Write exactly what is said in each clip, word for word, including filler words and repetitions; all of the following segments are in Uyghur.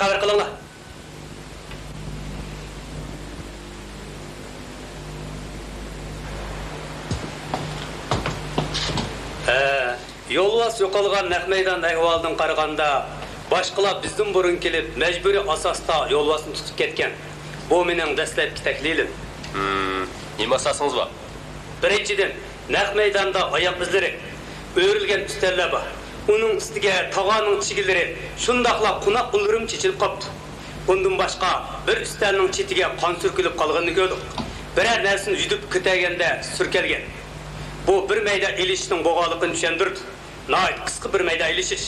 خەۋەر قىلىڭلار. ھە، يولۋاس يوقالغان نەق مەيدان ئەھۋالىدىن قارىغاندا، باشقىلار بىزدىن بۇرۇن كېلىپ، مەجبۇرىي ئاساستا يولۋاسنى تۇتۇپ كەتكەن. بۇ مېنىڭ دەسلەپكى تەھلىلىم. ھىم، نېمە ئاساسىڭىز بار؟ بىرىنچىدىن، نەق مەيداندا ئاياق ئىزلىرى، ئۆرۈلگەن ئۈستەللەر بار. ئۇنىڭ ئۈستىگە تاغارنىڭ چىگىلىرى، شۇنداقلا قوناق ئۇللىرىمۇ چېچىلىپ قاپتۇ. بۇندىن باشقا، بىر ئۈستەلنىڭ چېتىگە قان سۈركىلىپ قالغىنىنى كۆردۇق. بىرەر نەرسىنى يۈدۈپ كۆتەرگەندە سۈركەلگەن. بۇ بىر مەيدان ئېلىشىشنىڭ بولغانلىقىنى چۈشەندۈردى. ناھايىتى قىسقا بىر مەيدان ئېلىشىش.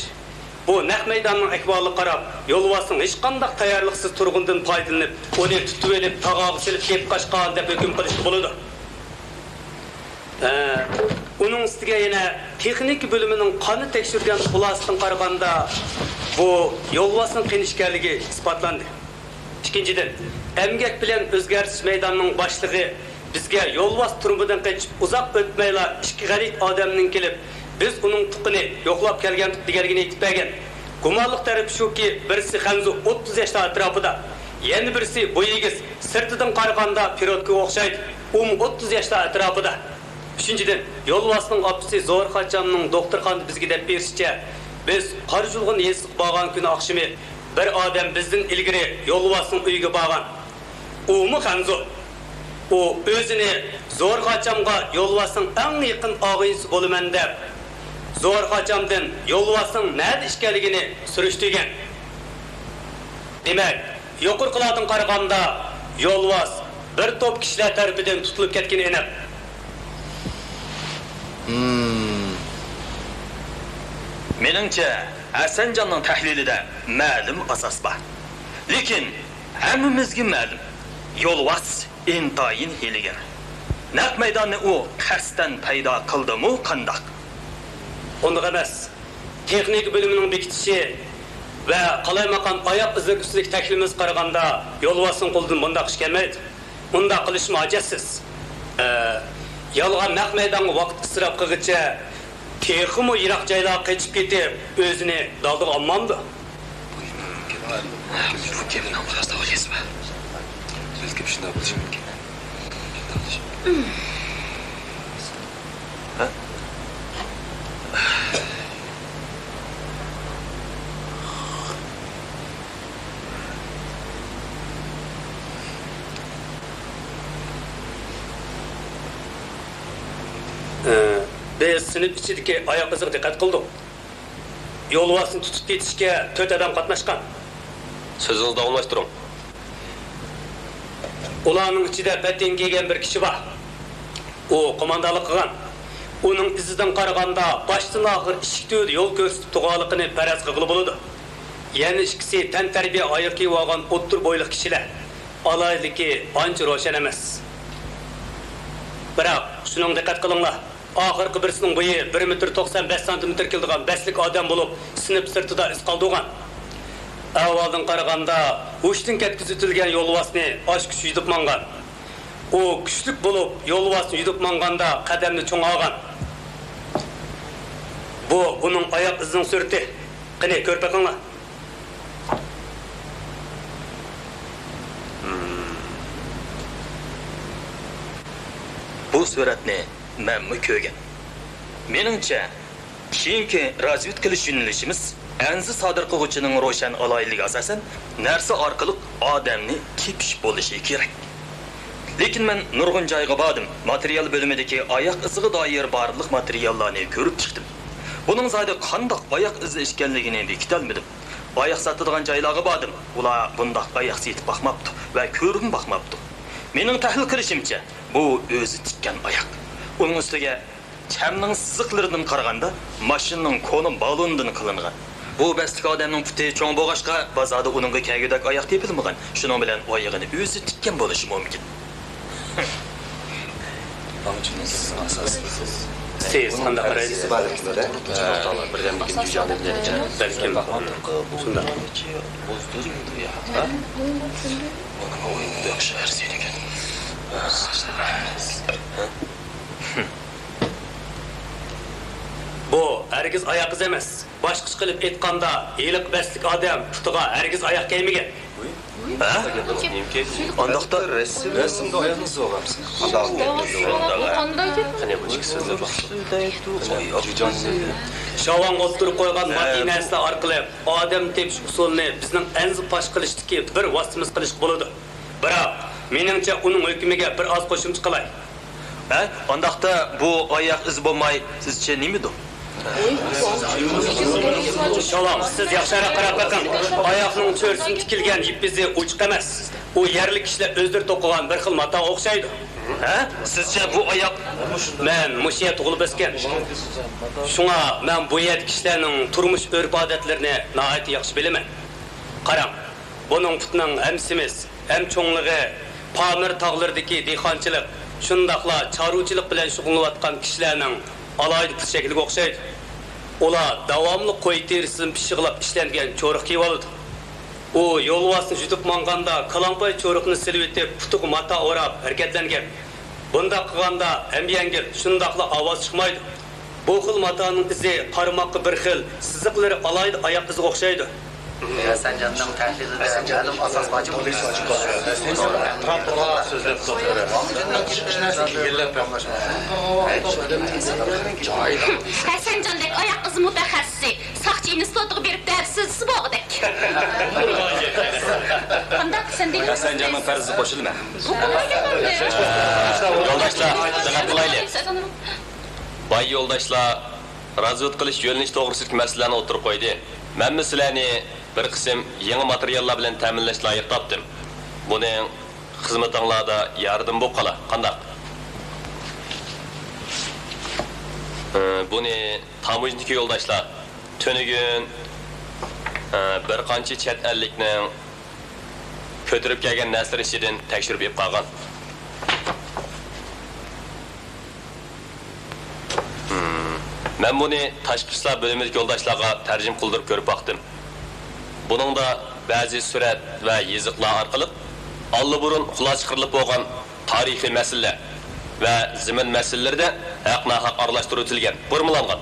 بۇ نەق مەيداننىڭ ئەھۋالىغا قاراپ، يولۋاسنىڭ ھېچقانداق تەييارلىقسىز تۇرغىنىدىن پايدىلىنىپ، ئۇنى تۇتۇۋېلىپ، تاغارغا سېلىپ كېلىپ قاچقان دەپ ھۆكۈم قىلىشقا بولىدۇ. ئە، ئۇنىڭ ئۈستىگە يەنە تېخنىكا بۆلۈمىنىڭ قاننى تەكشۈرگەن خۇلاسىسىدىن قارىغاندا، بۇ يولۋاسنىڭ قېنى ئىكەنلىكى ئىسپاتلاندى. ئىككىنچىدىن، ئەمگەك بىلەن ئۆزگەرتىش مەيدانىنىڭ باشلىقى بىزگە يولۋاس تۈرمىدىن قېچىپ ئۇزاق ئۆتمەيلا ئىككى غەلىتە ئادەمنىڭ كېلىپ، بىز ئۇنىڭ تۇغقىنى يوقلاپ كەلگەنتۇق دېگەنلىكىنى ئېيتىپ بەرگەن. گۇمانلىق تەرىپى شۇكى، بىرسى خەنزۇ، ئوتتۇز ياشلار ئەتراپىدا، يەنە بىرسى بويى ئېگىز، سىرتىدىن قارىغاندا پىروتكىغا ئوخشايدۇ، ئۇمۇ ئوتتۇز ياشلار ئەتراپىدا. ئۈچىنچىدىن، يولۋاسنىڭ ئاپىسى زوھۇر خاچامنىڭ دوختۇرخانىدا بىزگە دەپ بېرىشىچە، بىز قارا جۇلغۇن يېزىسىغا بارغان كۈنى ئاخشىمى بىر ئادەم بىزدىن ئىلگىرى يولۋاسنىڭ ئۆيىگە بارغان. ئۇمۇ خەنزۇ. ئۇ ئۆزىنى زوھۇر خاچامغا يولۋاسنىڭ ئەڭ يېقىن ئاغىنىسى بولىمەن دەپ، زوھۇر خاچامدىن يولۋاسنىڭ نەدە ئىكەنلىكىنى سۈرۈشتۈرگەن. دېمەك، يۇقىرىقىلاردىن قارىغاندا، يولۋاس بىر توپ كىشىلەر تەرىپىدىن تۇتۇلۇپ كەتكىنى ئېنىق. ھىم. مېنىڭچە، ھەسەنجاننىڭ تەھلىلىدە مەلۇم ئاساس بار. لېكىن ھەممىمىزگە مەلۇم، يولۋاس ئىنتايىن ھىيلىگەر. نەق مەيداننى ئۇ قەستەن پەيدا قىلدىمۇ قانداق؟ ئۇنداق ئەمەس. تېخنىكا بۆلۈمىنىڭ بېكىتىشى ۋە قالايمىقان ئاياق ئىزلىرى ئۈستىدىكى تەھلىلىمىزگە قارىغاندا، يولۋاسنىڭ قولىدىن بۇنداق ئىش كەلمەيدۇ. ئۇنداق قىلىشمۇ ھاجەتسىز. ئە، يالغان نەق مەيدانغا ۋاقىت ئىسراپ قىلغىچە، تېخىمۇ يىراق جايلارغا قېچىپ كېتىپ، ئۆزىنى دالدىغا ئالمامدۇ؟ بۇ گەپنىڭ راست ئەمەسمۇ؟ بەلكىم شۇنداق بولۇشى مۇمكىن. ھە؟ ئى، بىز سىنىپ ئىچىدىكى ئاياق ئىزىغا دىققەت قىلدۇق. يولۋاسنى تۇتۇپ كېتىشكە تۆت ئادەم قاتناشقان. سۆزىڭىزنى داۋاملاشتۇرۇڭ. ئۇلارنىڭ ئىچىدە پەتنۇن كىيگەن بىر كىشى بار. ئۇ قوماندانلىق قىلغان. ئۇنىڭ ئىزىدىن قارىغاندا، باشتىن ئاخىر ئىشىك تۈۋىدە يول كۆرسىتىپ تۇرغانلىقىنى پەرەز قىلغىلى بولىدۇ. يەنە ئىككىسى تەنتەربىيە ئايىغى كىيىۋالغان ئوتتۇرا بويلۇق كىشىلەر. ئالاھىدىلىكى ئانچە روشەن ئەمەس. بىراق، شۇنىڭغا دىققەت قىلىڭلار. ئاخىرقى بىرسىنىڭ بويى بىر مېتىر توقسان بەش سانتىمېتىر كېلىدىغان بەسلىك ئادەم بولۇپ، سىنىپ سىرتىدا ئىز قالدۇرغان. ئەھۋالدىن قارىغاندا، ھوشتىن كەتكۈزۈۋېتىلگەن يولۋاسنى ئاچقۇچ يۈدۈپ ماڭغان. ئۇ كۈچلۈك بولۇپ، يولۋاسنى يۈدۈپ ماڭغاندا قەدەمنى چوڭ ئالغان. بۇ ئۇنىڭ ئاياق ئىزىنىڭ سۈرىتى. قېنى، كۆرۈپ بېقىڭلار. بۇ سۈرەتنى مەنمۇ كۆرگەن. مېنىڭچە، كېيىنكى رازۋېدكا قىلىش يۆنىلىشىمىز ئەنزا سادىر قىلغۇچىنىڭ روشەن ئالاھىدىلىكىگە ئاساسەن، نەرسە ئارقىلىق ئادەمنى تېپىش بولۇشى كېرەك. لېكىن مەن نۇرغۇن جايغا باردىم، ماتېرىيال بۆلۈمىدىكى ئاياق ئىزىغا دائىر بارلىق ماتېرىياللارنى كۆرۈپ چىقتىم. بۇنىڭ زادى قانداق ئاياق ئىزى ئىكەنلىكىنى بېكىتەلمىدىم. ئاياق ساتىدىغان جايلارغا باردىم، ئۇلار بۇنداق ئاياق سېتىپ باقماپتۇ ۋە كۆرۈپمۇ باقماپتۇ. مېنىڭ تەھلىل قىلىشىمچە، بۇ ئۆزى تىككەن ئاياق. ئۇنىڭ ئۈستىگە چەمنىڭ سىزىقلىرىدىن قارىغاندا، ماشىنىنىڭ كونا بالونىدىن قىلىنغان. بۇ بەستلىك ئادەمنىڭ پۇتى چوڭ بولغاچقا، بازاردا ئۇنىڭغا كەلگۈدەك ئاياق تېپىلمىغان. شۇنىڭ بىلەن ئۇ ئايىغىنى ئۆزى تىككەن بولۇشى مۇمكىن. سىز قانداق قارايسىز؟ بەلكىم شۇنداق. بۇ ھەرگىز ئاياق ئىز ئەمەس. باشقىچە قىلىپ ئېيتقاندا، ھېلىقى بەستلىك ئادەم پۇتىغا ھەرگىز ئاياق كىيمىگەن. ھە؟ ئانداقتا رەسىم، رەسىمدە ئاياق ئىزى بولغان. قانداق گەپ؟ قانداق گەپ؟ قېنى، بۇ ئىككى سۆزلەپ باقسۇن. شاۋاڭ ئوتتۇرىغا قويغان ماددىي نەرسىلەر ئارقىلىق ئادەمنى تېپىش ئۇسۇلىنى بىزنىڭ ئەنزە پاش قىلىشتىكى بىر ۋاسىتىمىز قىلىشقا بولىدۇ. بىراق، مېنىڭچە ئۇنىڭ ھۆكمىگە بىر ئاز قوشۇمچە قىلاي. ھە؟ ئانداقتا بۇ ئاياق ئىزى بولماي سىزچە نېمىدۇ؟ شاۋاڭ، سىز ياخشىراق قاراپ بېقىڭ. ئاياقنىڭ چۆرىسىدىن تىكىلگەن يىپ ئىزى ئوچۇق ئەمەس. ئۇ يەرلىك كىشىلەر ئۆزلىرى توقۇغان بىر خىل ماتاغا ئوخشايدۇ. ھە؟ سىزچە بۇ ئاياق؟ مەن مۇشۇ يەردە تۇغۇلۇپ ئۆسكەن. شۇڭا مەن بۇ يەردىكى كىشىلەرنىڭ تۇرمۇش ئۆرپ-ئادەتلىرىنى ناھايىتى ياخشى بىلىمەن. قاراڭ، بۇنىڭ پۇتىنىڭ ھەم سېمىز، ھەم چوڭلۇقى پامىر تاغلىرىدىكى دېھقانچىلىق، شۇنداقلا چارۋىچىلىق بىلەن شۇغۇللىنىۋاتقان كىشىلەرنىڭ ئالاھىدە پۇت شەكلىگە ئوخشايدۇ. ئۇلار داۋاملىق قوي تېرىسىدىن پىششىقلاپ ئىشلەنگەن چورۇق كىيىۋالىدۇ. ئۇ يولۋاسنى يۈدۈپ ماڭغاندا، كالاڭپاي چورۇقنى سېلىۋېتىپ، پۇتىغا ماتا ئوراپ ھەرىكەتلەنگەن. بۇنداق قىلغاندا ھەم يەڭگىل، شۇنداقلا ئاۋاز چىقمايدۇ. بۇ خىل ماتانىڭ ئىزى قارىماققا بىر خىل، سىزىقلىرى ئالاھىدە ئاياق ئىزىغا ئوخشايدۇ. ھەسەنجاننىڭ تەھلىلىدە مەلۇم ئاساس بار. ھەسەنجاندەك ئاياق ئىز مۇتەخەسسىسى ساقچى ئىنستىتۇتىغا بېرىپ دەرس ئىزدىسە بولغۇدەك. قانداق سەن دېگەن؟ ھەسەنجاننىڭ پەرىزىگە قوشۇلىمەن. بۇ بولمايدىغاندەك. يولداشلار، دىققەت قىلايلى. باي يولداشلار رازۋېدكا قىلىش يۆنىلىشى توغرىسىدىكى مەسىلىلەرنى ئوتتۇرىغا قويدى. مەنمۇ سىلەرنى بىر قىسىم يېڭى ماتېرىياللار بىلەن تەمىنلەش لايىقى تاپتىم. بۇنىڭ خىزمىتىڭلاردا ياردىمى بولۇپ قالا، قانداق؟ ئى، بۇنى تاموژنىدىكى يولداشلار تۈنۈگۈن، ئى، بىر قانچە چەت ئەللىكنىڭ كۆتۈرۈپ كەلگەن نەرسىلىرى ئىچىدىن تەكشۈرۈپ ئېلىپ قالغان. مەن بۇنى تاشقى ئىشلار بۆلۈمىدىكى يولداشلارغا تەرجىمە قىلدۇرۇپ كۆرۈپ باقتىم. بۇنىڭدا بەزى سۈرەت ۋە يېزىقلار ئارقىلىق ئاللىبۇرۇن خۇلاسە چىقىرىلىپ بولغان تارىخىي مەسىلىلەر ۋە زېمىن مەسىلىلىرىدە ھەق-ناھەق ئارىلاشتۇرۇۋېتىلگەن، بۇرمىلانغان.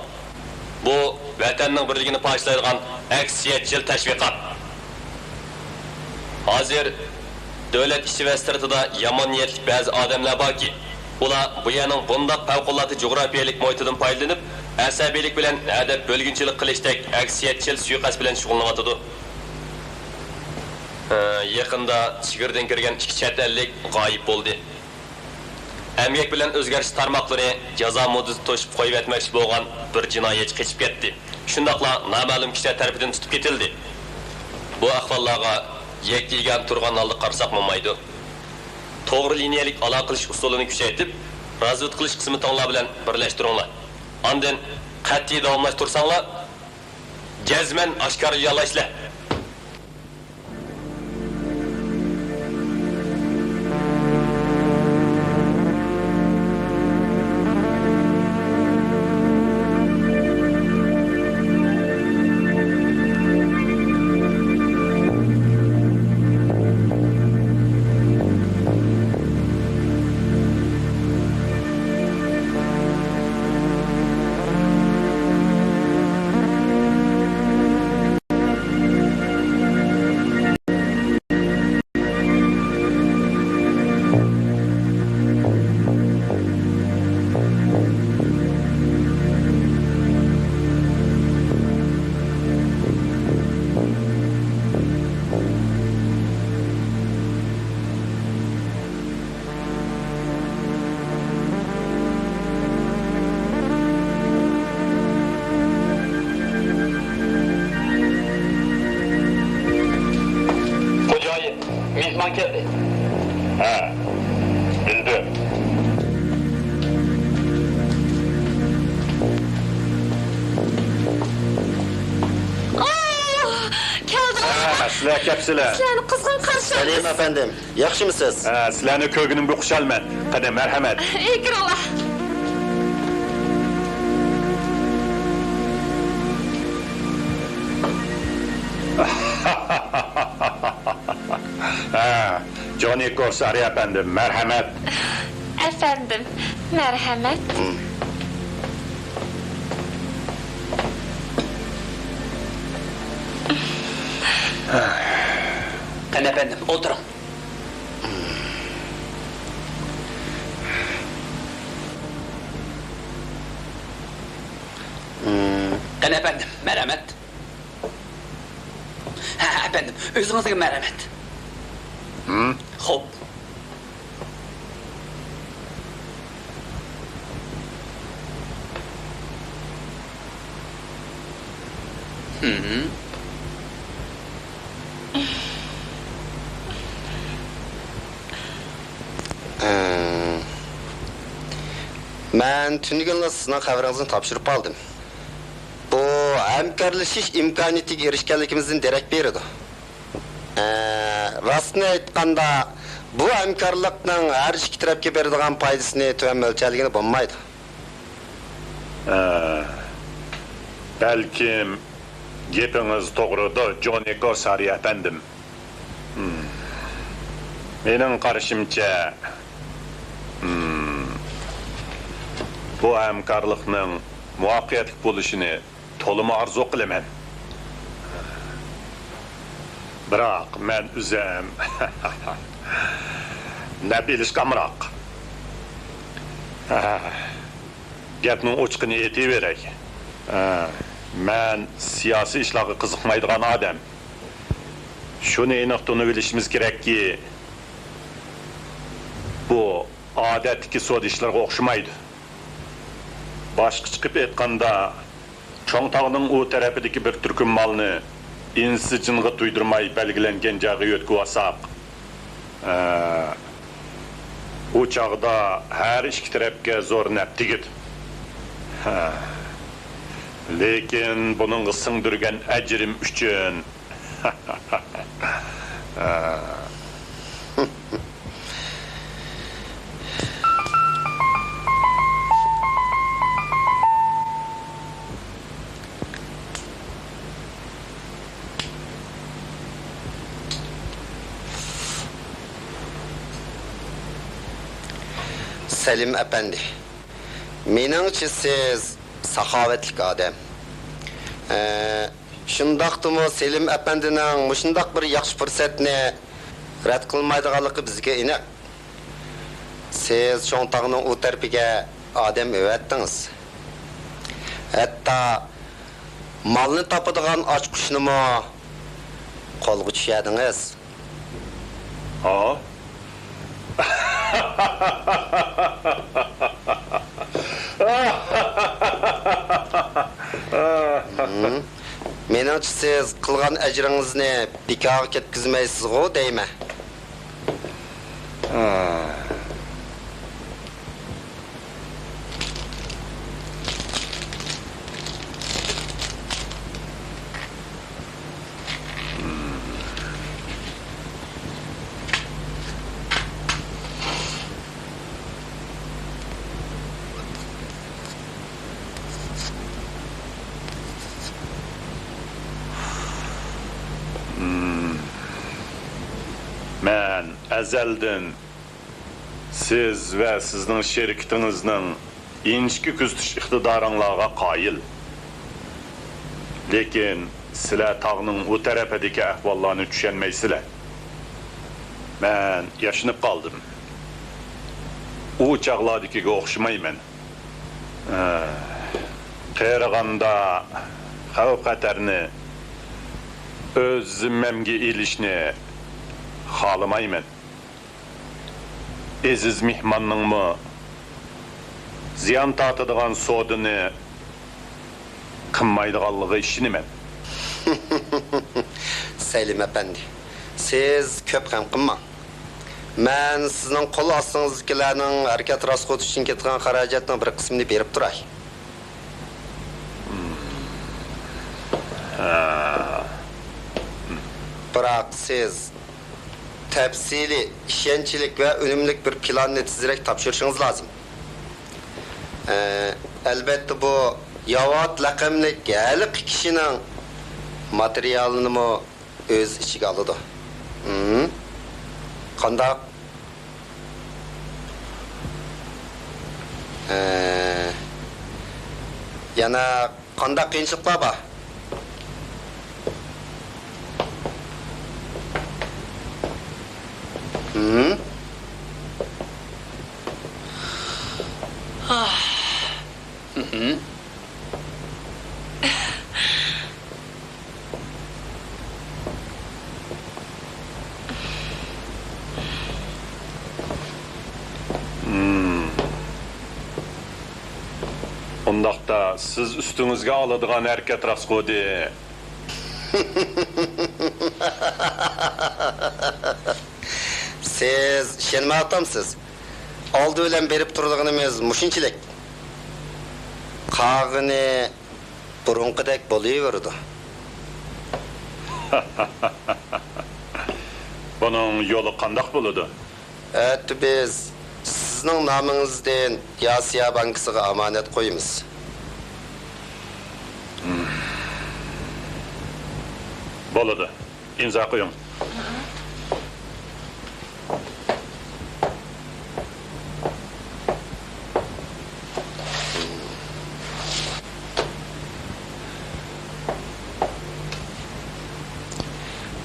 بۇ ۋەتەننىڭ بىرلىكىنى پارچىلايدىغان ئەكسىيەتچىل تەشۋىقات. ھازىر دۆلەت ئىچى ۋە سىرتىدا يامان نىيەتلىك بەزى ئادەملەر باركى، ئۇلار بۇ يەرنىڭ بۇنداق پەۋقۇلئاددە جۇغراپىيەلىك مۇھىتىدىن پايدىلىنىپ، ئەسەبىيلىك بىلەن ھەدەپ بۆلگۈنچىلىك قىلىشتەك ئەكسىيەتچىل سۇيىقەست بىلەن شۇغۇللىنىۋاتىدۇ. ئە، يېقىندا چېگرىدىن كىرگەن ئىككى چەت ئەللىك غايىب بولدى. ئەمگەك بىلەن ئۆزگەرتىش تارماقلىرى جازا مۇددىتىنى توشۇپ قويۇۋەتمەكچى بولغان بىر جىنايەتچى قېچىپ كەتتى. شۇنداقلا نامەلۇم كىشىلەر تەرىپىدىن تۇتۇپ كېتىلدى. بۇ ئەھۋاللارغا يەككە يېگان تۇرغان ھالدا قارىساق بولمايدۇ. توغرا لىنىيەلىك ئالاقە قىلىش ئۇسۇلىنى كۈچەيتىپ، رازۋېدكا قىلىش خىزمىتىڭلار بىلەن بىرلەشتۈرۈڭلار. ئاندىن قەتئىي داۋاملاشتۇرساڭلار، جەزمەن ئاشكارىلىيالايسىلەر. خوجايىن، مېھمان كەلدى. ھە، بىلدىم. ئوو، كەلدىڭىز. ھە، سىلەر كەپسىلەر. سىلەرنى قىزغىن قارشى ئالىمىز. سەلىم ئەپەندىم. ياخشىمۇسىز؟ ھە، سىلەرنى كۆرگىنىمگە خۇشالمەن. قېنى، مەرھەمەت. ئېكىرىڭلار. ھە، جونى كورسارى ئەپەندىم، مەرھەمەت. ئەپەندىم، مەرھەمەت. ھىم. قېنى ئەپەندىم، ئولتۇرۇڭ. قېنى ئەپەندىم، مەرھەمەت. ھە، ئەپەندىم، ئۆزىڭىزگە مەرھەمەت. ھىم؟ خوپ. ھىم. مەن تۈنۈگۈنلا سىزنىڭ خەۋىرىڭىزنى تاپشۇرۇپ ئالدىم. بۇ ھەمكارلىشىش ئىمكانىيىتىگە ئېرىشكەنلىكىمىزدىن دېرەك بېرىدۇ. ئە، راستىنى ئېيتقاندا، بۇ ھەمكارلىقنىڭ ھەر ئىككى تەرەپكە بېرىدىغان پايدىسىنى تۆۋەن مۆلچەرلىگىلى بولمايدۇ. ئە، بەلكىم گېپىڭىز توغرىدۇر، جونى كورسارى ئەپەندىم. ھىم. مېنىڭ قارىشىمچە، ھىم، بۇ ھەمكارلىقنىڭ مۇۋەپپەقىيەتلىك بولۇشىنى تولىمۇ ئارزۇ قىلىمەن. بىراق مەن ئۆزۈم نەپ ئېلىشقا ئامراق. گەپنىڭ ئوچۇقىنى ئېيتىۋېرەي. مەن سىياسىي ئىشلارغا قىزىقمايدىغان ئادەم. شۇنى ئېنىق تونۇۋېلىشىمىز كېرەككى، بۇ ئادەتتىكى سودا ئىشلىرىغا ئوخشىمايدۇ. باشقىچە قىلىپ ئېيتقاندا، چوڭ تاغنىڭ ئۇ تەرىپىدىكى بىر تۈركۈم مالنى ئىنسىجىنغا تۇيدۇرماي بەلگىلەنگەن جايغا يۆتكىۋالساق، ئە، ئۇ چاغدا ھەر ئىككى تەرەپكە زور نەپ تېگىدۇ. ھە. لېكىن بۇنىڭغا سىڭدۈرگەن ئەجرىم ئۈچۈن سەلىم ئەپەندى، مېنىڭچە سىز ساخاۋەتلىك ئادەم. ئە، شۇنداقتىمۇ سېلىم ئەپەندىنىڭ مۇشۇنداق بىر ياخشى پۇرسەتنى رەت قىلمايدىغانلىقى بىزگە ئېنىق. سىز چوڭ تاغنىڭ ئۇ تەرىپىگە ئادەم ئەۋەتتىڭىز. ھەتتا مالنى تاپىدىغان ئاچقۇچنىمۇ قولغا چۈشۈردىڭىز. ھا؟ ھىم. مېنىڭچە سىز قىلغان ئەجرىڭىزنى بىكارغا كەتكۈزمەيسىزغۇ دەيمەن. مەن ئەزەلدىن سىز ۋە سىزنىڭ شىركىتىڭىزنىڭ ئىنچىكە كۆزىتىش ئىقتىدارىڭلارغا قايىل. لېكىن سىلەر تاغنىڭ ئۇ تەرىپىدىكى ئەھۋاللارنى چۈشەنمەيسىلەر. مەن ياشىنىپ قالدىم. ئۇ چاغلاردىكىگە ئوخشىمايمەن. ئە، قېرىغاندا خەۋپ-خەتەرنى ئۆز زىممەمگە ئېلىشنى خالىمايمەن. ئەزىز مېھماننىڭمۇ زىيان تارتىدىغان سودىنى قىلمايدىغانلىقىغا ئىشىنىمەن. سەلىم ئەپەندى، سىز كۆپ غەم قىلماڭ. مەن سىزنىڭ قول ئاستىڭىزدىكىلەرنىڭ ھەرىكەت راسخوتى ئۈچۈن كېتىدىغان خىراجەتنىڭ بىر قىسمىنى بېرىپ تۇراي. ھە. بىراق سىز تەپسىلىي، ئىشەنچلىك ۋە ئۈنۈملۈك بىر پىلاننى تېزرەك تاپشۇرۇشىڭىز لازىم. ئە، ئەلۋەتتە، بۇ ياۋات لەقەملىك ھېلىقى كىشىنىڭ ماتېرىيالىنىمۇ ئۆز ئىچىگە ئالىدۇ. ھىم؟ قانداق؟ ئە، يەنە قانداق قىيىنچىلىقلار بار؟ ئۇنداقتا سىز ئۈستىڭىزگە ئالىدىغان ھەرىكەت راست قىلدى. سىز ئىشەنمەيۋاتامسىز؟ ئالدى بىلەن بېرىپ تۇرىدىغىنىمىز مۇشۇنچىلىك. قالغىنى بۇرۇنقىدەك بولۇۋېرىدۇ. بۇنىڭ يولى قانداق بولىدۇ؟ ئەتە بىز سىزنىڭ نامىڭىزدىن ياسىيا بانكىسىغا ئامانەت قويىمىز. بولىدۇ. ئىمزا قويۇڭ.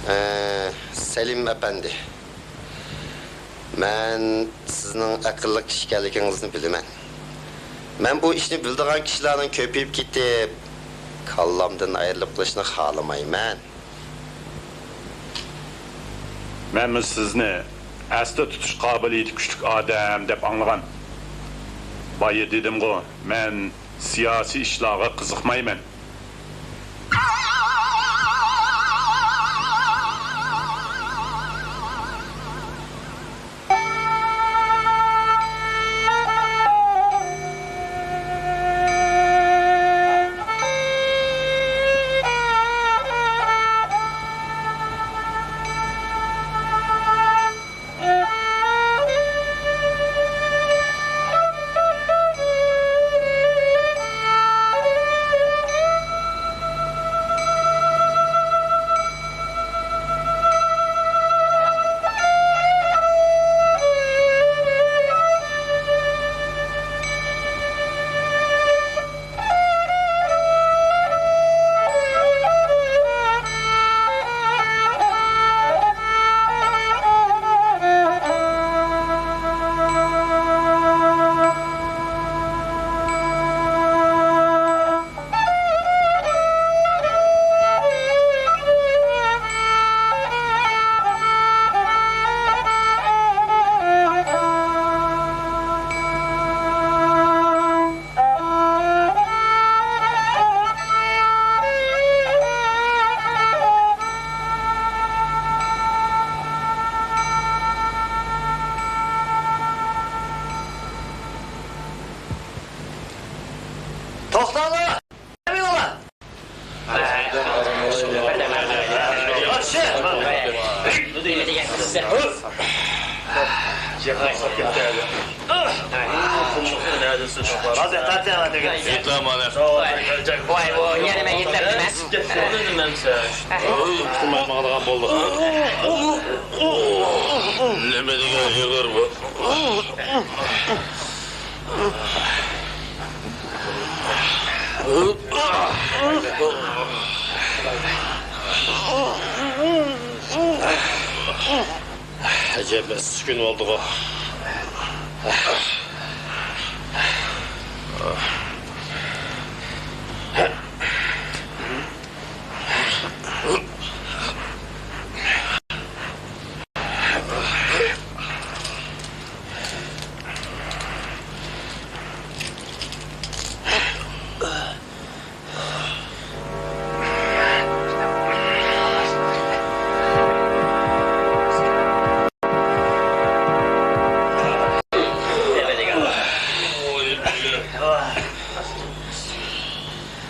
ئە، سەلىم ئەپەندى، مەن سىزنىڭ ئەقىللىق كىشى ئىكەنلىكىڭىزنى بىلىمەن. مەن بۇ ئىشنى بىلىدىغان كىشىلەرنىڭ كۆپىيىپ كېتىپ، كاللامدىن ئايرىلىپ قېلىشىنى خالىمايمەن. مەنمۇ سىزنى ئەستە تۇتۇش قابىلىيىتى كۈچلۈك ئادەم دەپ ئاڭلىغان. بايا دېدىمغۇ، مەن سىياسىي ئىشلارغا قىزىقمايمەن. توختاڭلار! نېمە دېگەن ئېغىر بۇ. ئەجەب ئىسسىق كۈن بولدىغۇ.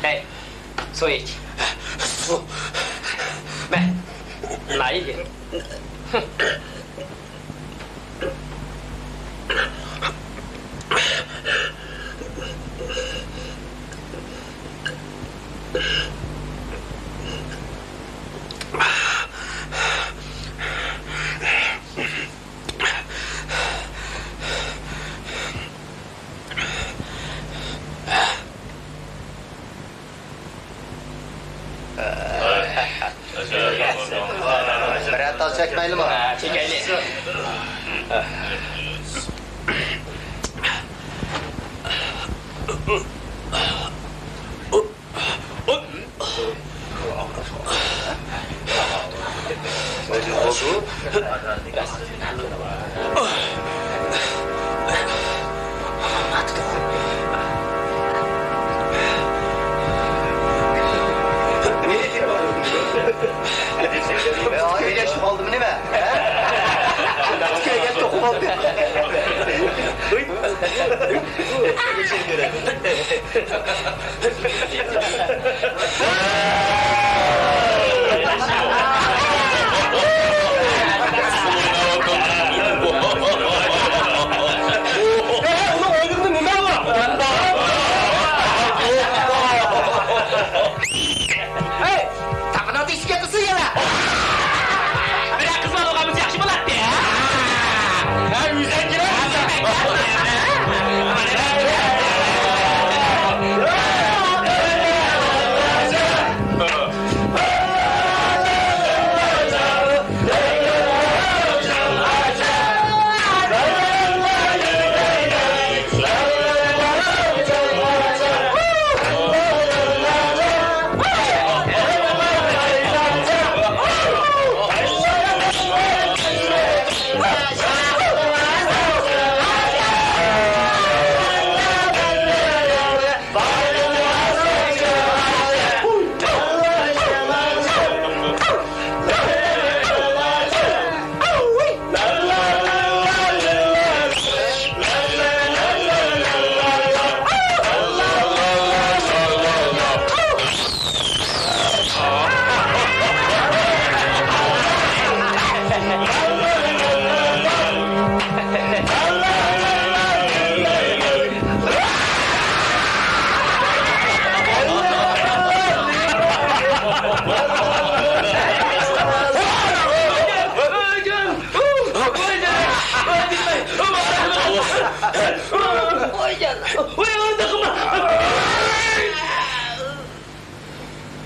ھەي، سۇ ئىچ. سۇ. مە. نايى. بىرەر تال چەكمەيلىمۇ؟ چېكەيلى. ھەي، تاقىنىڭ تېشىپ كەتتى يەنە. بىرەر قىز بار بولغان بولسا ياخشى بولاتتى. ھە، ئۆزۈڭ كېلە.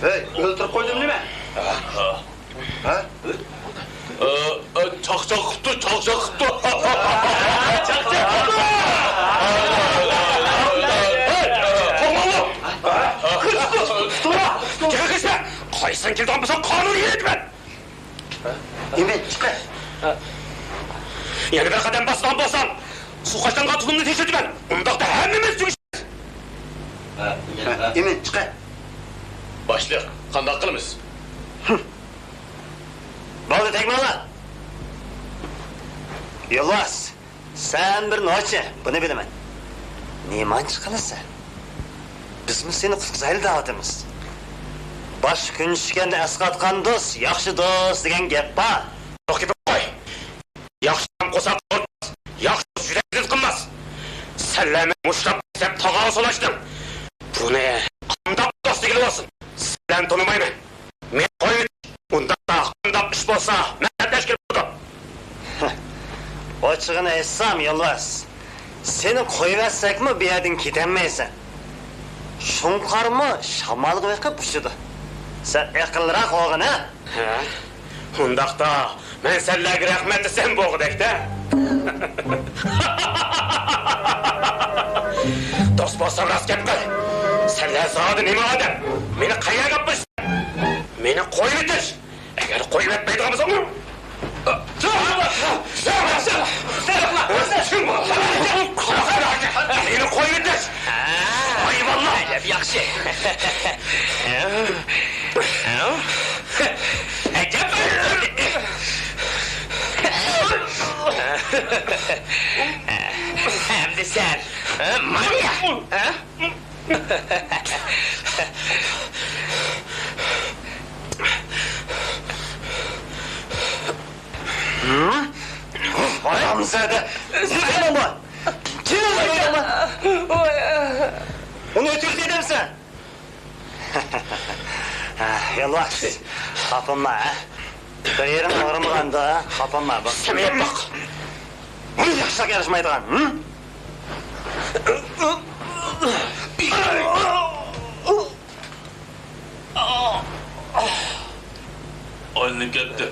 ھەي، ئۆلتۈرۈپ قويدۇم نېمە؟ ھە؟ ئە، ئە، چاقچاق قىپتۇ، چاقچاق قىپتۇ. چاقچاق قىپتۇ. ھەي، قوغلىغانلار. قايسىڭ كېلىدىغان بولساڭ، قانۇن ئېلىۋېتىمەن. ئىمىن، چىقە. يەنە بىر قەدەم باسقان بولساڭ، سۇ قاچىلانغان تۇلۇمنى تېشىۋېتىمەن. ئۇنداقتا ھەممىمىز تۈگىشىمىز. ئىمىن، چىقە. باشلىق، قانداق قىلىمىز؟ بولدى، تەگمەڭلار. يولۋاس، سەن بىر نوچى، بۇنى بىلىمەن. نېمانچە قىلىسەن؟ بىزمۇ سېنى قۇتقۇزايلى دەۋاتىمىز. باشقا كۈن چۈشكەندە ئەسقاتقان دوست، ياخشى دوست دېگەن گەپ بار. ياخشى ئادەم قورساق تويماس، ياخشى دوست يۈرەك زىت قىلماس. سەنلەرنى مۇشۇنداق دەپ تاغاغا سولاشتىڭ. بۇنى قانداق دوست دېگىلى بولسۇن؟ سەنلەرنى تونۇمايمەن. مېنى قويۇۋېتىش، ئۇنداقتا قانداق ئىش بولسا مەن تەشكىل قىلىدۇ. ئوچۇقىنى ئېيتسام، يولۋاس، سېنى قويۇۋەتسەكمۇ بۇ يەردىن كېتەلمەيسەن. شۇڭقارمۇ شامالغا بېقىپ ئۇچىدۇ. سەن ئەقىللىراق بولغىن، ھە؟ ھە؟ ئۇنداقتا مەن سەنلەرگە رەھمەت دېسەم بولغۇدەك-دە. دوست بولساڭ راست گەپ قىل. سەنلەر زادى نېمە ئادەم؟ مېنى قەيەرگە ئاپىرىسەن؟ مېنى قويۇۋېتىش. ئەگەر قويۇۋەتمەيدىغان بولساڭ، مېنى قويۇۋېتىش. ھايۋانلار! ئەجەب ياخشى. ئەجەب. ئەمدى سەن مانا. ھارامزادە! نېمە قىلدىڭ بۇ؟ كىم ئۇنى؟ ئۇنى ئۆتۈرۈپ دېدىمسەن؟ يولۋاس، خاپىما، ھە؟ بىر يېرىڭ ئاغرىمىغاندا، خاپىما، بۇ. سەمىيەت باق! بۇ ياخشىلىق ياراشمايدىغان، ھە؟ ئايلىنىپ كەتتى.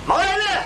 ماڭايلى!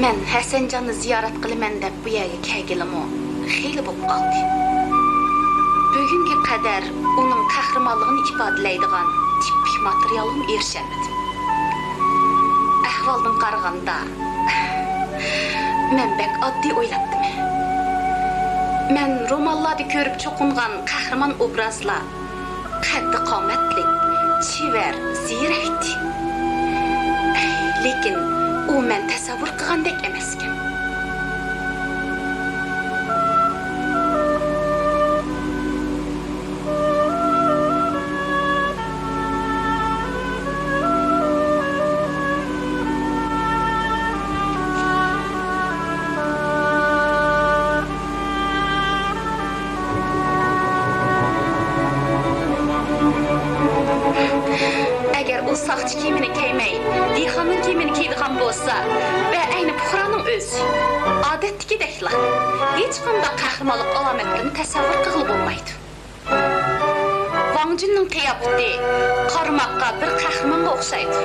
مەن ھەسەنجاننى زىيارەت قىلىمەن دەپ بۇ يەرگە كەلگىلىمۇ خېلى بولۇپ قالدى. بۈگۈنگە قەدەر ئۇنىڭ قەھرىمانلىقىنى ئىپادىلەيدىغان تىپىك ماتېرىيالغىمۇ ئېرىشەلمىدىم. ئەھۋالدىن قارىغاندا، مەن بەك ئاددىي ئويلاپتىمەن. مەن رومانلاردا كۆرۈپ چوقۇنغان قەھرىمان ئوبرازلار قەددى قامەتلىك، چېۋەر، زېرەكتى. لېكىن ئۇ مەن تەسەۋۋۇر قىلغاندەك ئەمەسكەن. ئەگەر ئۇ ساقچى كىيىمىنى كىيمەي، دېھقاننىڭ كىيىمىنى كىيىدىغان بولسا، بەئەينى پۇقرانىڭ ئۆزى، ئادەتتىكىدەكلا، ھېچقانداق قەھرىمانلىق ئالامەتلىرىنى تەسەۋۋۇر قىلغىلى بولمايدۇ. ۋاڭ جۈننىڭ قىياپىتى قارىماققا بىر قەھرىمانغا ئوخشايدۇ.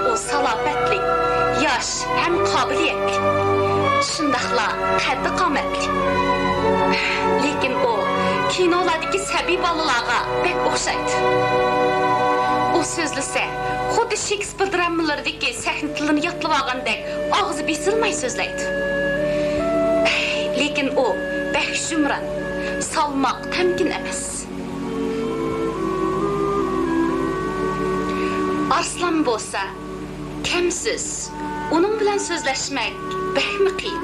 ئۇ سالاپەتلىك، ياش ھەم قابىلىيەتلىك. شۇنداقلا قەددى قامەتلىك. لېكىن ئۇ كىنولاردىكى سەبىي بالىلارغا بەك ئوخشايدۇ. ئۇ سۆزلىسە، خۇددى شېكسپىر درامىلىرىدىكى سەھنە تىلىنى يادلىۋالغاندەك ئاغزى بېسىلماي سۆزلەيدۇ. لېكىن ئۇ بەك يۇمران، سالماق، تەمكىن ئەمەس. ئارسلان بولسا كەم سۆز، ئۇنىڭ بىلەن سۆزلەشمەك بەكمۇ قىيىن.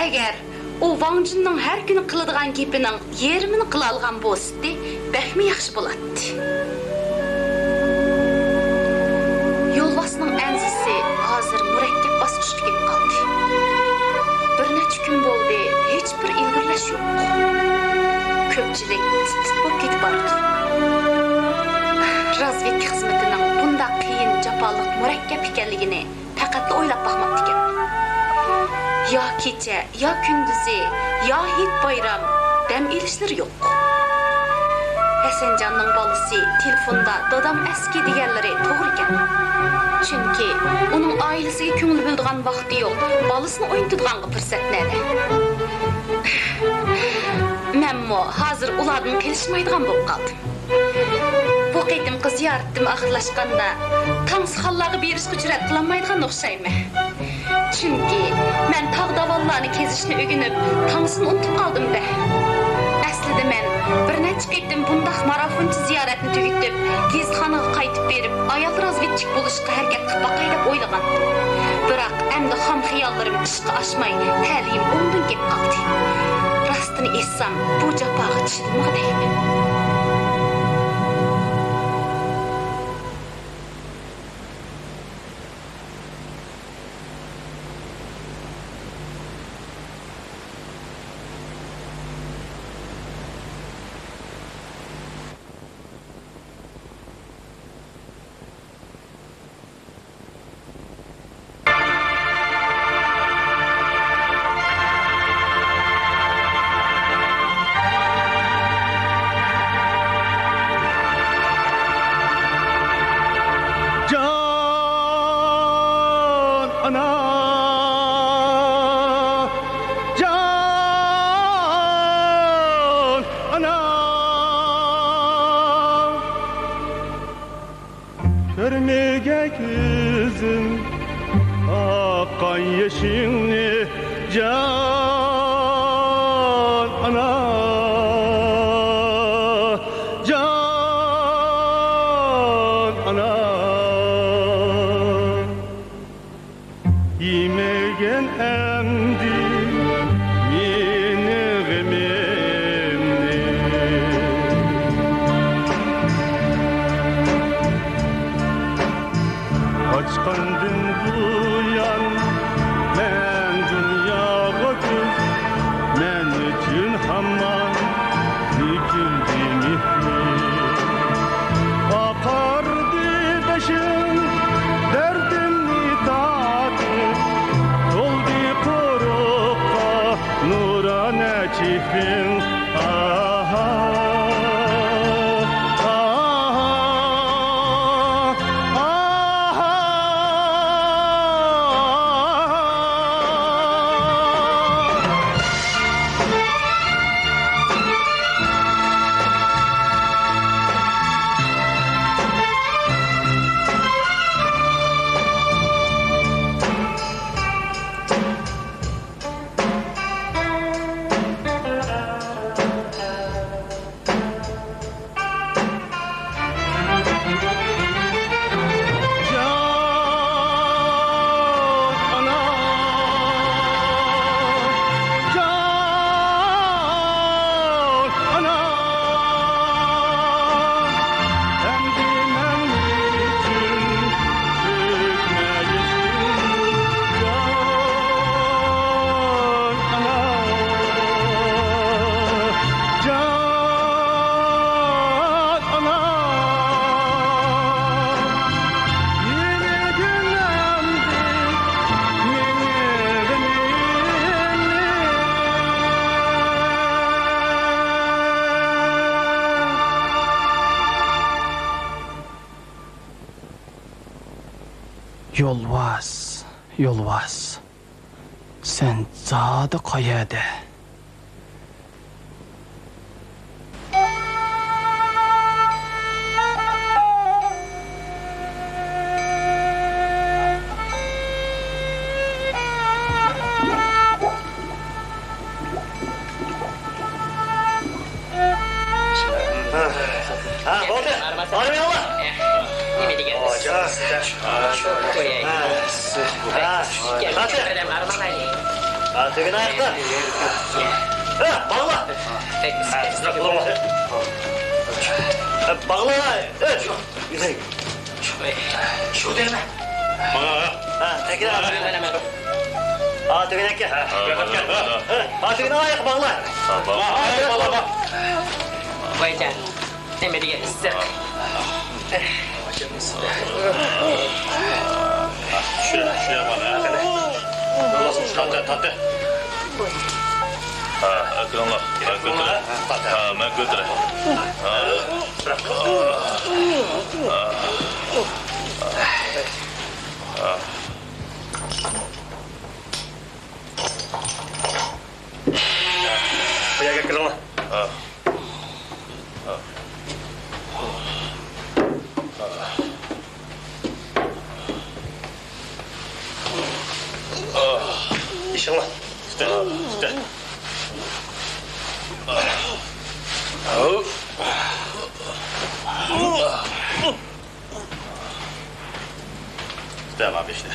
ئەگەر ئۇ ۋاڭ جۈننىڭ ھەر كۈنى قىلىدىغان گېپىنىڭ يېرىمىنى قىلالىغان بولسىتى، بەكمۇ ياخشى بولاتتى. يولۋاسنىڭ ئەنزىسى ھازىر مۇرەككەپ باسقۇچقا كېلىپ قالدى. بىر نەچچە كۈن بولدى، ھېچبىر ئىلگىرىلەش يوق. كۆپچىلىك تىت-تىت بولۇپ كېتىپ بارىدۇ. رازۋېدكا خىزمىتىنىڭ بۇنداق قىيىن، جاپالىق، مۇرەككەپ ئىكەنلىكىنى پەقەتلا ئويلاپ باقماپتىكەن. يا كېچە، يا كۈندۈزى، يا ھېيت-بايرام، دەم ئېلىشلىرى يوق. ھەسەنجاننىڭ بالىسى تېلېفوندا دادام ئەسكى دېگەنلىرى توغرىكەن. چۈنكى ئۇنىڭ ئائىلىسىگە كۆڭۈل بۆلىدىغان ۋاقتى يوق، بالىسىنى ئوينىتىدىغانغا پۇرسەت نەدە؟ مەنمۇ ھازىر ئۇلاردىن قېلىشمايدىغان بولۇپ قالدىم. بۇ قېتىمقى زىيارىتىم ئاخىرلاشقاندا، تاڭسىخانلارغا بېرىشقا جۈرئەت قىلالمايدىغان ئوخشايمەن. چۈنكى مەن تاغ-داۋانلارنى كېزىشنى ئۆگىنىپ، تاڭسىنى ئۇنتۇپ قالدىم-دە. ئەسلىدە مەن بىر نەچچە قېتىم بۇنداق مارافونچە زىيارەتنى تۈگىتىپ، گېزىتخانىغا قايتىپ بېرىپ، ئايال رازۋېدچىك بولۇشقا ھەرىكەت قىلىپ باقاي دەپ ئويلىغانتىم. بىراق ئەمدى خام خىياللىرىم ئىشقا ئاشماي، تەلىيىم ئوڭدىن كېلىپ قالدى. راستىنى ئېيتسام، بۇ جاپاغا چىدىمىغۇدەكمەن. جان ئانا، جان ئانا. كۆرمىگەي كۆزۈم ئاققان يېشىڭنى، جان ئانا، جان ئانا. ئاچقاندىن بۇيان مەن دۇنياغا كۆز، مەن ئۈچۈن ھامان تۆكۈلدى مېھرىم. قاقاردى بېشىم دەردىمنى تارتىپ، تولدى قورۇققا نۇرانە چېھرىڭ. ئاھا، ئاھا، ئاھا. يولۋاس، يولۋاس، سەن زادى قەيەردە؟ ھە، بولدى. بارمىساڭ. نېمە دېگەن؟ قوياي. ھە. ھە. ھە، تۆگىنى ئاياقتا. ھە، باغلا. ھە، باغلا. شۇ دەيمەن. ماڭا. ھە، تەكرار. ھە، تۆگىنى ئاياققا. ھە، ھە، تۆگىنى ئاياققا باغلا. ھە، باغلا. ھە، باغلا. ۋايجان، نېمە دېگەن ئىسسىق. چۈشۈر، چۈشۈر مانا. تارتە، تارتە. ھە، ئەكىرىڭلار. مەن كۆتۈرەي. ھە، مەن كۆتۈرەي. ھە. بۇ يەرگە كېلىڭلار. ئېشىڭلار. ئۈستە، ئۈستە. تامام ئىشتە.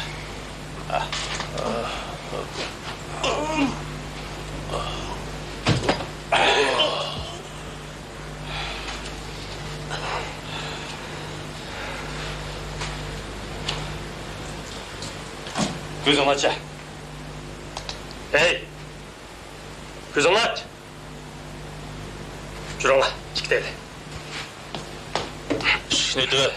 كۆزۈڭنى ئاچ. ھەي! كۆزۈڭنى ئاچ! جۈرۈڭلار، ئىككىيلەن. ئىشىكنى ئېتىۋەر.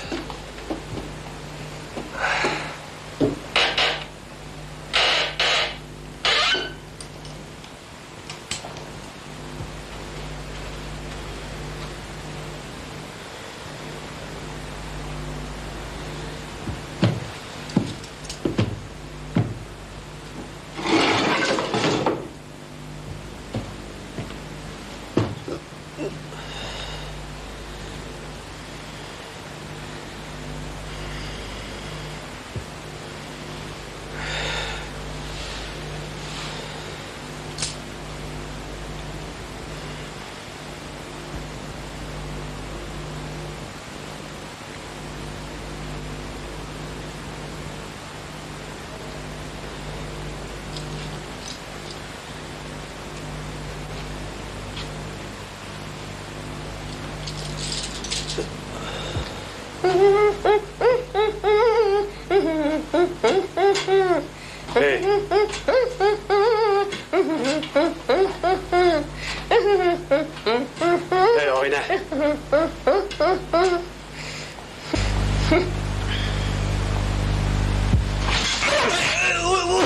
ۋاي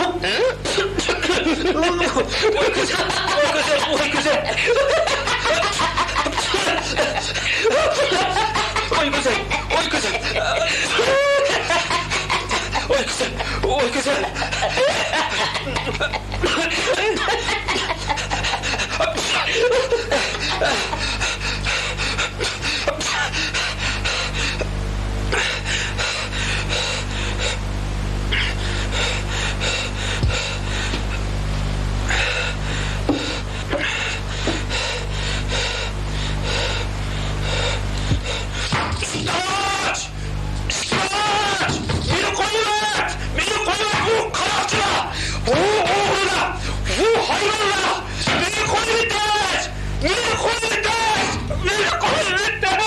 گۈزەل، ۋاي گۈزەل، ۋاي گۈزەل. ۋاي گۈزەل، ۋاي گۈزەل. ۋاي گۈزەل، ۋاي گۈزەل. ئۇستاز! ئۇستاز! مېنى قويۇۋەت! مېنى قويۇۋەت! ئۇ قاراقچىلار! ئۇ ئوغرىلار! ئۇ ھايۋانلار! مېنى قويۇۋېتىڭ! مېنى قويۇۋېتىڭ! مېنى قويۇۋېتىڭ!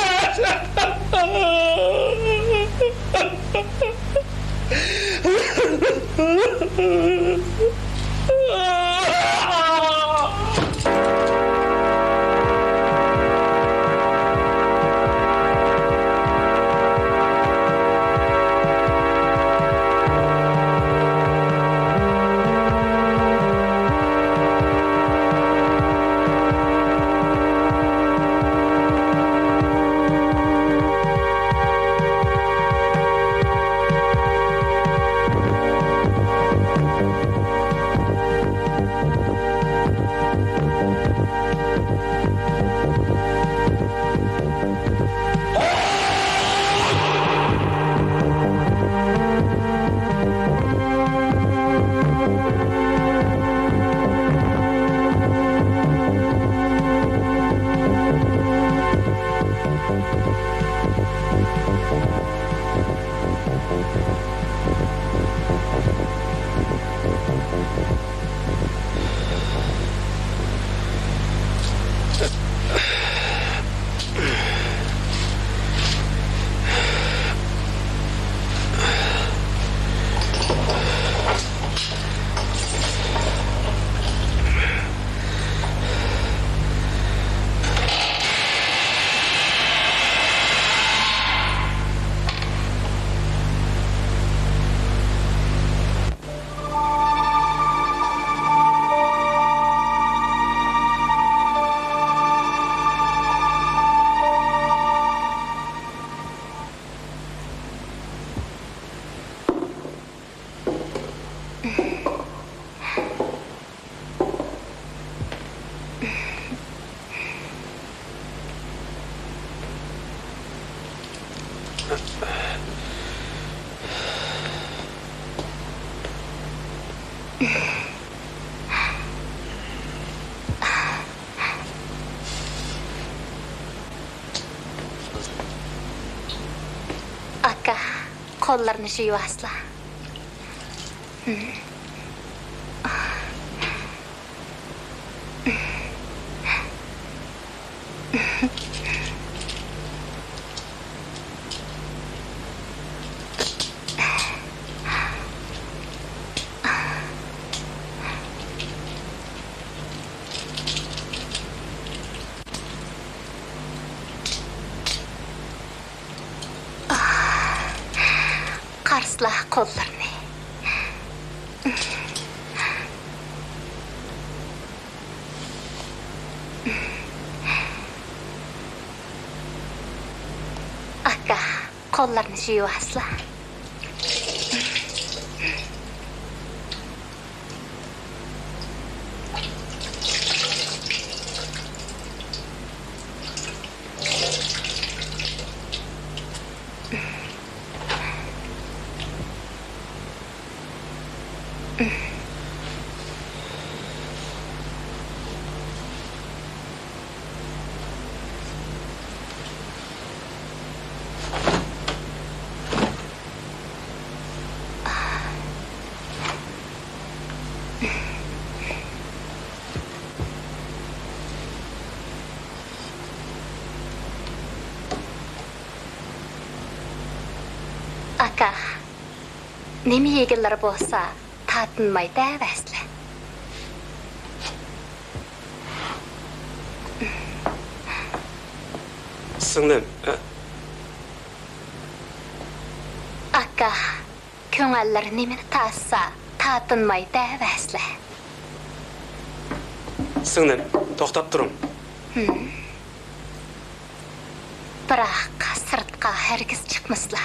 ئاكا، قوللىرىنى يۇيۇۋالسىلا. قارىسىلا قوللىرىنى. ئاكا، قوللىرىنى يۇيۇۋالسىلا. ئاكا، نېمە يېگىنلىرى بولسا تارتىنماي دەۋەرسىلە. سىڭلىم، ئە، ئاكا، كۆڭۈللىرى نېمىنى تارتسا تارتىنماي دەۋەرسىلە. سىڭلىم، توختاپ تۇرۇڭ. ھىم. بىراق سىرتقا ھەرگىز چىقمىسىلا.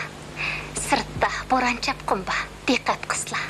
سىرتتا بوران-چاپقۇن بار، دىققەت قىسلا.